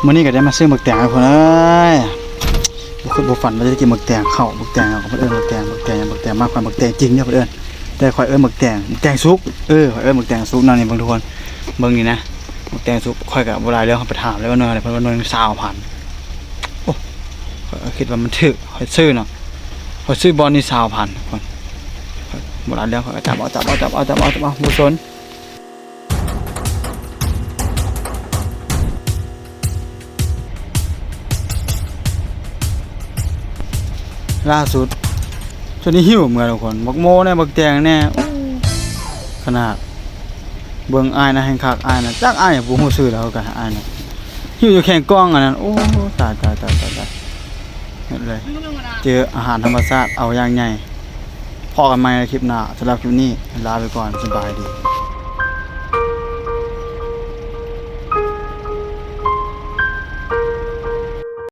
ມື້ນີ້ກໍໄດ້ມາຊື້ໝາກແຕງໃຫ້ເພິ່ນເອີຍ. ບໍ່ຄິດບໍ່ຝັນວ່າຈະໄດ້ກິນໝາກແຕງເຂົ້າ ໝາກແຕງເຮົາກໍເພິ່ນເອີ້ນໝາກແຕງ ໝາກແຕງ ໝາກແຕງ ໝາກແຕງ ໝາກແຕງຈິງເດີເພິ່ນເອີ້ນ ແຕ່ຂ້ອຍເອີ້ນໝາກແຕງ ໝາກແຕງສຸກ. ເອີ ຂ້ອຍເອີ້ນໝາກແຕງສຸກເນາະ. ນີ້ເບິ່ງທຸກຄົນ ເບິ່ງນີ້ນະ ໝາກແຕງສຸກ. ຂ້ອຍກໍບໍ່ຫຼາຍເລື່ອງ ຂ້ອຍໄປຖາມແລ້ວວ່າໜ່ວຍເທົ່າໃດ ເພິ່ນວ່າໜ່ວຍຊາວພັນ. ໂອ້ ຂ້ອຍກໍຄິດວ່າມັນຖືກ ຂ້ອຍຊື້ເນາະ ຂ້ອຍຊື້ບ່ອນນີ້ຊາວພັນ ທຸກຄົນ. ບໍ່ຫຼາຍເລື່ອງ ຂ້ອຍກໍຈັບເອົາ ຈັບເອົາ ຈັບເອົາ ຈັບເອົາ ຈັບເອົາ ບໍ່ສົນ. ລ່າສຸດ ຈົນໄດ້ຫິ້ວເມືອທຸກຄົນ ບັກໂມແດ່ ບັກແຕງແດ່ ໂອ້ ຂະໜາດ ເບິ່ງອ້າຍນະ ແຮ່ງຄັກ ອ້າຍນະ ຈັກອ້າຍຫຍັງ ບໍ່ຮູ້ຊື່ແລ້ວຄືກັນ ອ້າຍນະ ຫິ້ວຢູ່ແຂ້ງກ່ອງອັນນັ້ນ. ໂອ້ ຕາຍ ຕາຍ ຕາຍ ຕາຍ ຕາຍ ເຮັດເລີຍ ເຈີອາຫານທຳມະຊາດ ເອົາຢ່າງໃຫຍ່. ພໍ້ກັນໃໝ່ໃນຄລິບໜ້າ ສຳລັບຄລິບນີ້ລາໄປກ່ອນ ສະບາຍດີ.